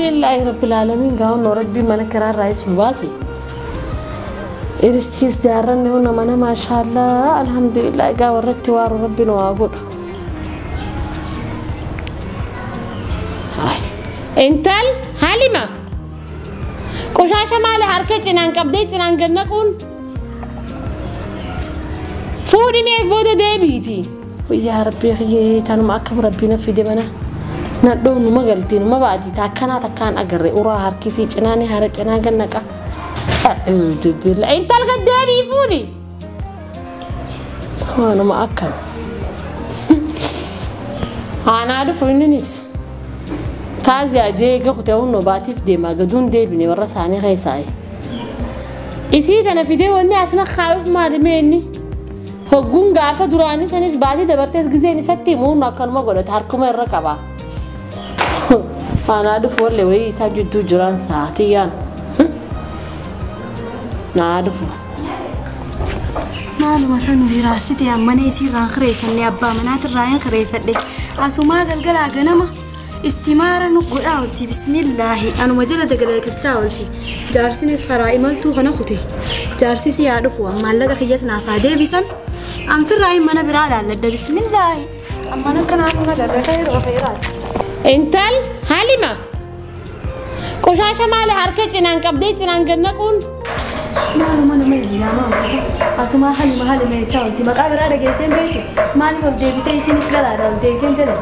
Alhamdulillahi rabbil aalamiin gaa'oon rabbii mana kiraa irraa nu baase. Iristiis jaarranne hunda mana maashaallah alhamdulillah egaa warratti waaru rabbi nu haa godhu. Intal Halima qoshasha maali harka cinaan qabdee cinaan gad naquun fuudhineef booda deebiiti. Yaa rabbii kiyyee tanuma akka rabbii na fide mana nadhoo numa galtee numa baati takkanaa takkaan agarre uraa harkisii cinaanii hara cinaa gad naqa. Intal gad deebii fuudhi. Sawaanuma akkam. Aanaa dhufu inninis. Taaziyaa jee eega kutee hunnoo baatiif deemaa gaduun deebine warra isaanii keessaayi. Isii tana fidee wanni asina kaayuuf maali mee inni? Hogguun gaafa duraanii sanis baatii dabartees gizeen isatti himu akkanuma godhata harkuma irra qaba. Aanaa dhufu wallee wayii isaan jidduu jiran sa'aatiyyaan. Naa dhufu. Maaluma san hiraarsite mana isiirraan kireeffannee abbaa manaatirraa hin kireeffadhe. Asumaa galgalaa ganama istimaara nu godhaa oolti bismillaahi anuma jala dagalakachaa oolti. Jaarsinis karaa imaltuu kana kute. Jaarsis yaa dhufu maallaqa kiyyas naaf haa deebisan. Anfirraa hin mana biraa laalladha bismillaahi. Ammaan akka naannoo nagarra yeroo feeraati. Intal Halima qoshasha maali harka cinaan qabdee cinaan gad naquun? Maaluma nama ilaamaa oolti. Asumaa Halima Halima jechaa oolti. Maqaa biraa dhageesseen beektu. Maaliif ol deebitee isinis dhalaadha ol deebiteen fedha.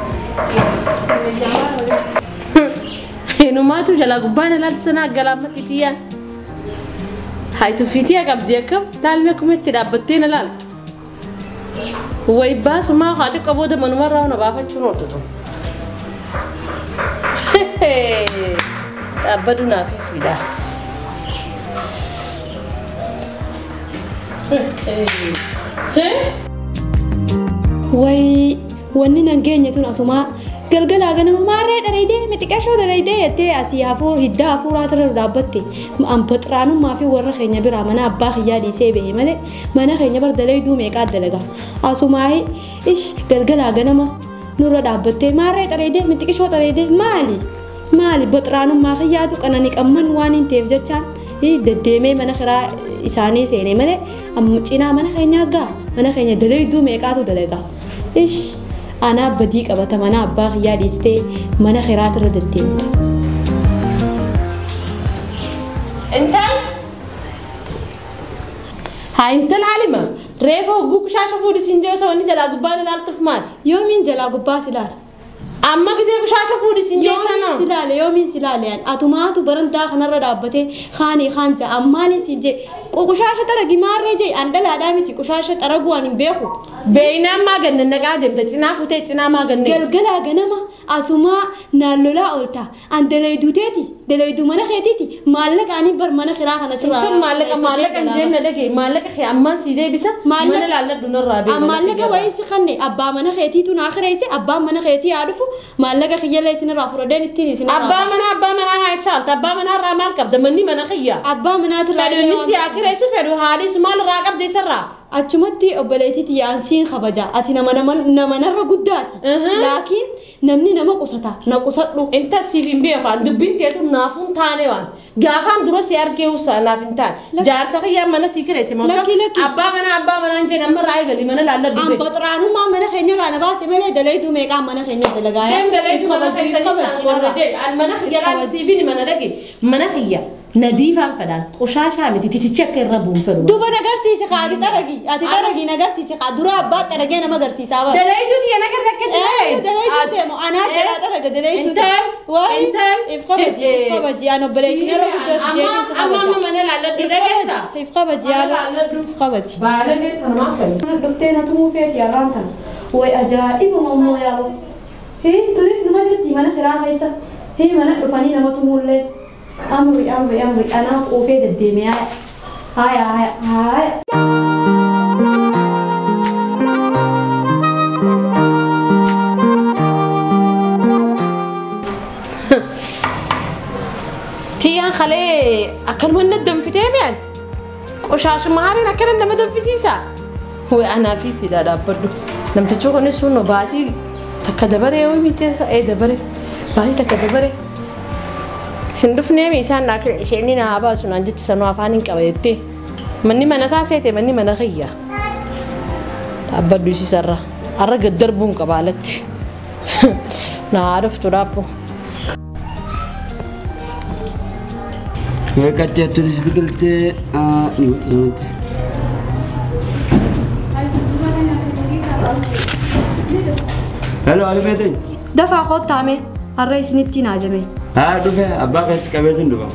Inumaatu jalaa gubbaan ilaalti sana galaamatti tiyyaan. Haayitu fiitiyaa qabdi akkam laalmee akkuma itti dhaabbattee na laaltu. Wayi baasumaa haa xiqqoo booda manumarraa na baafachuun ooltutu. Dhaabbadhu naaf isiidha. Wayi wanni nan geenye tun asumaa galgalaa ganama maarree dhaleedee mixiqashoo dhaleedee jettee asii hafuu hidda hafuuraa irra dhaabbatte. An baxiraanummaa fi warra keenya biraa mana abbaa kiyyaa dhiisee bahe malee mana keenya bar dalayduu meeqaa dalaga. Asumaa ish galgalaa ganama nurra dhaabbattee maarree dhaleedee mixiqashoo dhaleedee maali maali baxiraanummaa kiyyaatu qanani qamman waan hin ta'eef jechaan deddeemee mana kiraa isaanii seenee malee cinaa mana keenyaa gaa mana keenya dalayduu meeqaatu dalaga. Ish ana badii qabata mana abbaa kiyyaa dhiistee mana kiraatirra deddeemtu. Intal haa intal Halima reefa hogguu qushaasha fuudhi siin jedhu wanni jalaa gubbaan ilaaltuuf maali? Yoomiin jalaa gubbaa si ilaala? Amma gisee qushaasha fuudhi siin jedhu sana. Yoomiin si ilaale yoomiin si ilaale atumaatu barandaa kanarra dhaabbatee kaanii kaan ja'a ammaaniin siin jee qushaasha xaragi maarree jee an dhalaadhaa miti qushaasha xaraguu waan hin beeku. Beeynaan maa ganna naqaa deemta cinaa fuutee cinaa maa ganna. Galgalaa ganama asumaa naallolaa oolta an dalayduuteeti dalayduu mana keetiiti maallaqa ani bar mana kiraa kana sirraa. Intan maallaqa maallaqa hin jenne dhagee maallaqa kee ammaan sii deebisa mana laalladhu narraa beema. Maallaqa wayii si kanne abbaa mana keetiitu naa kireesse abbaan mana keetii haa dhufu maallaqa kiyyallee isinirraa fudhadheen ittiin isinirraa. Abbaa manaa abbaa manaa haa chaalta abbaa manaa irraa maal qabda manni mana kiyya. Abbaa manaatirraa. Fedhu inni si haa kireessu fedhu haadhis maal irraa qabda isarraa. Achumatti obboleettiitti yaansiin kabaja ati nama nama narra guddaati. Laakiin namni nama qusata na qusadhu. Inta siif hin beeku an dubbiin teetu naafuun taane waan gaafaan dura si argee usaa naaf hin taane jaarsa kiyyaa mana sii kireesse moo Lakki lakki. abbaa manaa abbaa manaa hin jenne amma raayii galii mana laalladhu An beeku. baxiraanummaa mana keenya irraa na baase malee dalayduu meeqaan mana keenya dalagaa. Deem dalayduu mana keessanii isaan warra jee an mana kiyya laal siifin mana dhaqe mana kiyya nadiifaan fedhaan qoshaashaa miti titichi akka irra bu'uun fedhu. Duba nagarsiisi kaa ati xaragi ati xaragi nagarsiisi kaa dura abbaa xaragee nama agarsiisaa bara. Dalayduu tiyya nagarra akka Dalayduu deemu anaa jalaa xaraga dalayduu. Intal Wayi intal if kabaji if kabaji an obboleettiin irra guddootti jeeqin si Amma kabaja. amma mana laalladhu dhageessa. If kabaji yaala if kabaji. Baalee tanumaa kennu. Dhuftee na tumuu feeti har'aan tana. Way ajaa'ibuma immoo yaalu. Hii turis numa jirti mana kiraa keessa. Hii mana dhufanii nama tumuullee. Amri amri amri anaa quufee deddeeme haaya. Haaya haaya haaya. Tiyyaan kalee akkanuma na danfitee mi'an qoshaashuma hareen akkana nama danfisiisa. Way anaa fi siidaa dhaabbadhu. Namtichi kunis sun baatii takka dabaree yoo miti ee dabaree baatii takka dabaree. Hin dhufneemi isaan naa isheen na haa baasu naan jetti sanuu afaan hin qaba jettee. Manni mana isaa seete manni mana kiyya. Dhaabbadhu isiisarra. Har'a gad darbuun qaba alatti. Na haa dhuftu dhaabbu. Qaccee biqiltee ni maxxanfamte. Hello, Alimeetiin. Dafaa koottaame har'a isinitti naajame. Haa dhufe abbaa keetti qabeetiin dhufa.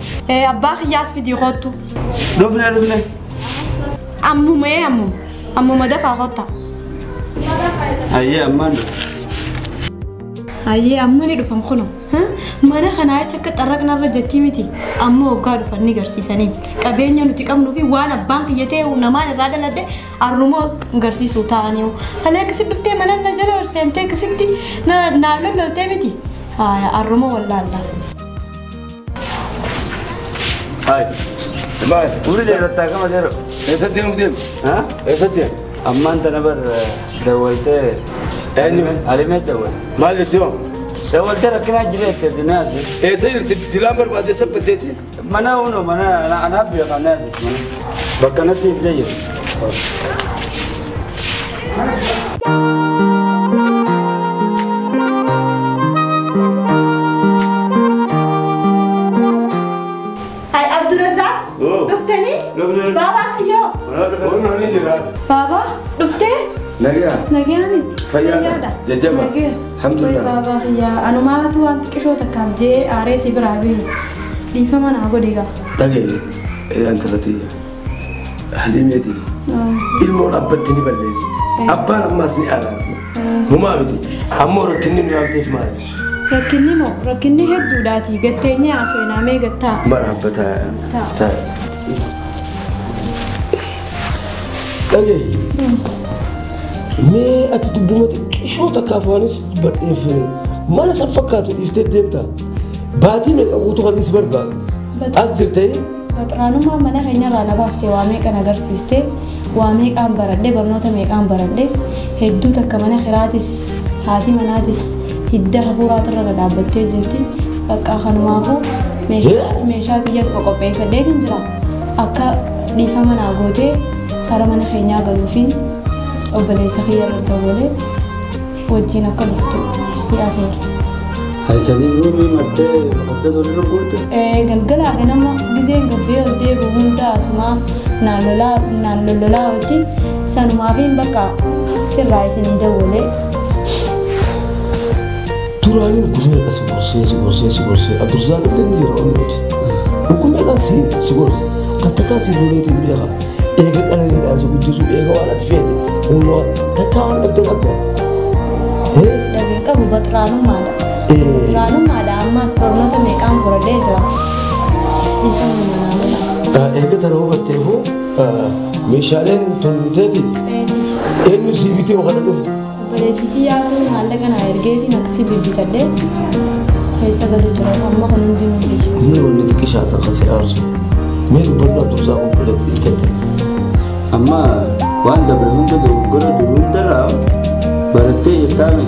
Abbaa kiyyaas fidii koottu. Dhufne dhufne. Ammuma ammuma ammuma dafaa koottaa. Ayyee ammaan dhufe. Ayyee amma ni dhufan kuno. Mana kanaa jecha akka xarraqnarra jettii miti. Amma waggaa dhufan ni garsiisanii. Qabeenya nuti qabnuu fi waan abbaan kiyya ta'e namaan irraa daladhe arruma garsiisuu ta'anii. Kalee akkasitti dhuftee mana na jala ol seentee akkasitti naan lolloltee miti. Arruma wallaalla. Hai. Baay. Uri dheerattaa kama dheeru. Eessatti deemu deemu? Haa? Eessatti deemu? Ammaan tana bar dawwaltee. Eenyu? Alimee dawwalte. Maal jettee hoo? Dawwaltee rakkinaa jireette dinaas. Eessa jirti? Dilaan barbaade sabbatteessi? Mana uno mana anaaf beekaa naas mana. Bakka natti himtee jiru. Ay Abdurrazzaq. Dhuftanii? Baabaa kiyyoo. Baabaa dhuftee? Nagaa. Nagaani. Fayyaadha. Jajjaba. Alhamdulillah. Baabaa kiyyaa anumaatu waan xiqqishoo takkaaf jee aaree si biraa bahe. Dhiifama naa godhe gaa. Dhagaye intala tiyya. Halimeetiif. Ilmoon abbatti ni balleessiti. Abbaan ammaas ni araarama. Humaa miti. Ammoo rakkinni nu yaamteef maali? Rakkinni moo rakkinni hedduudhaati gatteenyee haasofnaamee gattaa. Mara abba taa. Dhagaye. Mee ati dubbuma xiqqishoo takkaaf waanis dubbadheef mana san fakkaatu dhiiftee deemta. Baatii meeqa guutuu kan si barbaadu? As jirtee? Baxiraanummaa mana keenyarraa na baastee waa meeqan agarsiistee waa meeqaan baradhee barnoota meeqaan baradhee hedduu takka mana kiraatis haati manaatis hidda hafuuraatirra na dhaabbattee jirti. Bakka kanumaafuu meeshaa kiyyaas qoqopheeffadheetiin jira. Akka dhiifama naa gootee karaa mana keenyaa galuufiin obboleessa kiyya irra dawwalee wajjin akka dhuftu si afeera. Haysanii ruumii maddee bakka toluu guutte. Galgalaa ganama gizeen gabbee ol deebi'u hunda asumaa naan lollolaa olti sanumaafiin bakka firraa isinii dawwalee. Duraanii gumeedha si gorsee si gorsee si gorsee Abdurrazzaq illee ni jira onnootti. Gumeedhaan si gorse kan takkaa si loleetiin beekaa. Eega dhalaniidhaan si guddisu eega waan ati feete humna takkaa waan dhabdee qabda. Dhabee qabu baxiraanummaadha. Baxiraanummaadha ammas barnoota meeqaan baradhee jira. Dhiifama manaa godha. Eega tana hubatteefuu meeshaaleen tolteeti eenyu sii bitee kana dhufu. Obboleettiitii yaatu maallaqa naa ergeetiin akkasii bibbitadhee keessa galu jira amma kun hundinuu biyya. Inni wanni xiqqishaa san kan si aarsu. Mee dubbadhu Abdurrazzaq obboleettii taate. Amma waan dabre hunda dogoggora dur hundarraa barattee jirtaame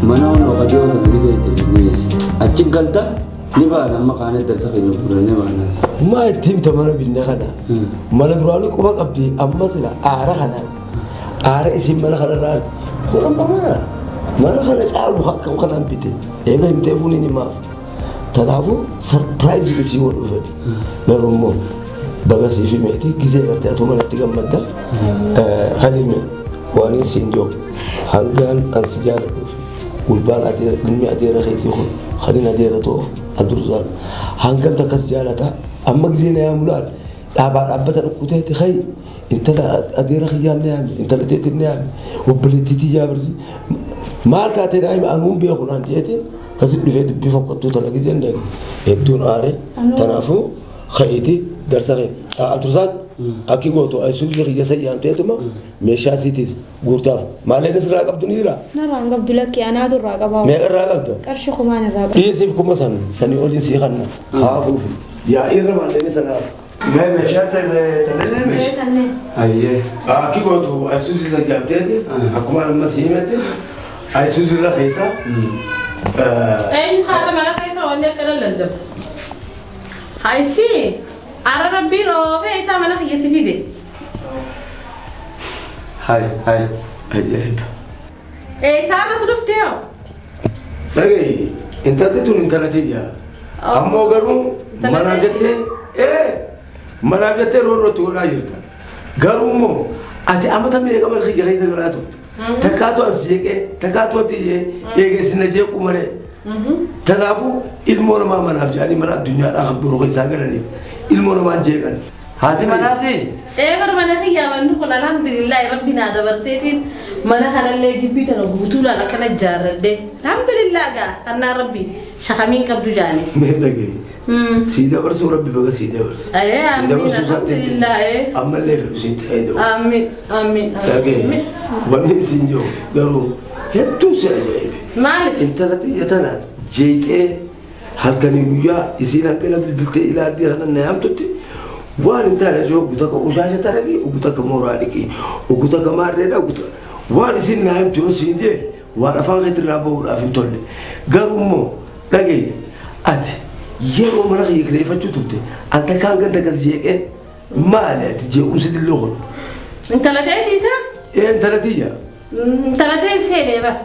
mana hunda qadiyoo sana bitee jirti. Achi galta ni baana amma kaanee darsa keenya fudhannee baana. Maa itti himta mana binne kana mana duraanii quba qabdi amma sila aara kana aara isin mana kanarraa kun amma mana kana caalu akkam kanaan bite eega himtee fuuniin himaaf. Kanaafuu sarpiraayizii isii godhuu fedhi garuu immoo baga siif himeeti gizee gartee atoo manatti gammadda Halime waan isiin jiru hangaan an si jaaladhuuf gurbaan ilmi adeera keetii kun kanin adeera ta'uuf Abdurrazzaq hangam takkas jaalata amma gizee na yaamu laal dhaabaa dhaabbata dhukkuteeti hayi intala adeera kiyyaan na yaami intala teetiin na yaami obboleettiitii yaabirsi maal taatee naa himi anuun beeku naan jeetiin kasi dhufee dubbii fokkattuu tana gizeen dhage hedduun aare kanaafuu ka'iiti darsa kee Abdurrazzaq akki gootu isuuzi kiyya sayyaamteetuma meeshaa siitiis guurtaaf maalleen irraa qabdu ni jira. Narraa hin qabdu lakki anaatu irraa qabaa. Meeqa irraa qabda? Qarshii kumaan irraa qabda. Dhiyeessiif kuma san sanii oliin sii kanna haa fuufi yaa irra maalleen sanaaf. Mee meeshaa tannee meeshaa. Ayyee. Akki gootu isuuzi sayyaamteeti akkuma amma sii himette isuuzi irra keessa. Eenyu saala mana keessa wanni akka lallabu. Haysi ara rabbiin oofee isaa mana kiyya si fide. Hai hai ajaa'iba. Isaan as dhuftee hoo? Dhagahi intalti tun intala tiyya. Ammoo garuu manaaf jettee manaaf jettee roorrootti godhaa jirta. Garuu immoo ati amata meeqa mana kiyya keessa galaa turte. Takkaatu as jeeqee takkaatu ati eegee na jeequu malee. Kanaafuu ilmoo namaa manaaf jedhanii mana addunyaadhaa kan biroo keessaa galaniif ilmoo namaan jeeqan. Haati manaasi. Bar mana kiyyaa manni kun alhamdulillahi rabbi naa dabarseetiin mana kanallee gibbii tana guutuudhaan akkana ijaarradhe. Alhamdulillah gaa kannaa rabbi shakamiin qabdu jaane. Mee dhagahi. Sii dabarsuu rabbi baga sii dabarse. Sii dabarsuu isaatti ammallee fedhu siin ta'ee da'u. Amiin amiin. Dhagahi wanni isin jiru garuu hedduun si ajaa'ibe. Maaliif? Intala xiyya tana jeeqee halkanii guyyaa isiin halkana bilbiltee ilaaltee kana na yaamtutti waan hin taane yoo ugu takka qushaasha taraqii ugu takka mooraa dhiqii ugu takka maarreedha ugu takka waan isin na himtu yoo siin jee waan afaan keetirraa bahuudhaaf hin tolle garuu immoo dhagahi ati yeroo mana kiyya kireeffachuu turte an takkaan ganda akkas jeeqee maali ati jeequmsi dilloo kun. Intala ta'eeti isaa? Ee intala tiyya. Intala ta'e seenee bara.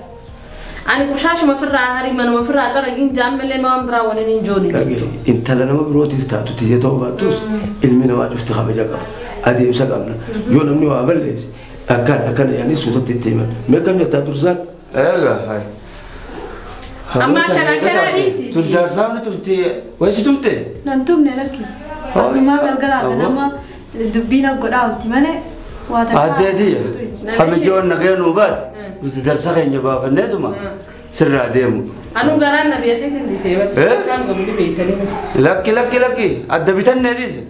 Ani qushaashuma ofirraa harii manuma ofirraa xaragiin jaammallee waan biraa waliin hin jooni. Intala nama birootis taatu tiyya ta'uu baattus ilmi namaa cufti kabaja qaba. Adeemsa qabna. Yoo namni waa balleesse akkaan akkana yaanii suutatti itti himan. Mee kam jettaa dursaa? Egaa hai. Amma kana kana dhiisi. Tun jaarsaafni tumti wayisi tumte? Nan tumne lakki. Asumaa galgalaa nama dubbiin godhaa utti malee waa takka. Addeetiyya. Hamijoon nagee nuu baate nuti darsa keenya baafanneetuma sirraa deemu. Anuu garaan na beekeetiin dhiisee barsiisa. Kan godhu beektanii. Lakki lakki lakki adda bitannee dhiise.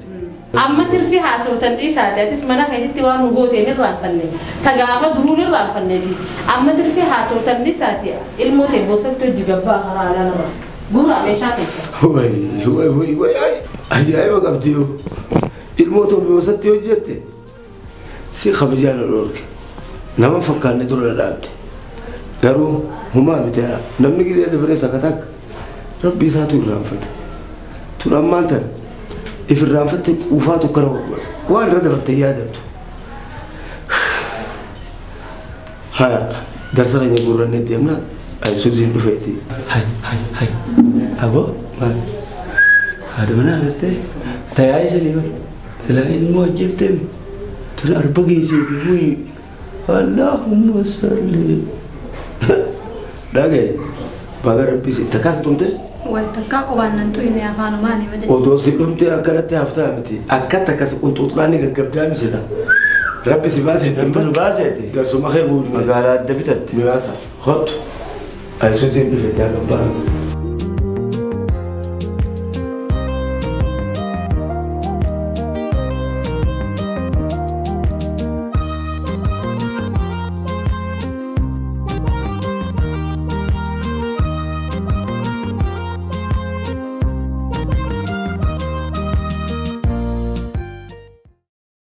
Amma tirfi haasoftan dhiisaati atis mana keetitti waan nu gooteen irraanfanne tagaafa duruun irraanfanneeti amma tirfi haasoftan dhiisaati ilmoo ta'e bosatti hojii gabbaa karaa alaa nama guuraa meeshaa keessa. Way way way way ajaa'iba qabdi yoo ilmoo ta'e bosatti hojjette si kabajaan dhorke nama fakkaanne dura dhaabde garuu humaa miti namni gidee dabaree takka takka rabbi isaatu irraanfate tun ammaan tana. Ifirraanfatte quufaatu kana godhu waan irra dabartee yaadamtu. Haa darsa keenya guurrannee deemna ayisuuziin dhufeeti. Hai hai hai aboo maal haadha manaa agartee tayaa isanii bar silaa ilmoo ajjeeftee tun arba geessee fi muyi Allahumma salli. Dhagaye baga rabbi si takkaas tumte. Waltakkaa qubaan nan xuyine afaanumaan hima jechuudha. Odoo si dhumtee akkanatti haftaa miti akka takkas qunxuuxlaanii gaggabdaa misila. Rabbi si baasee Rabbi nu baaseeti. Darsuma kee guuri Magaalaa adda bitatte. Mi baasa hottu. Ayisuutiin dhufee yaa gabbaa.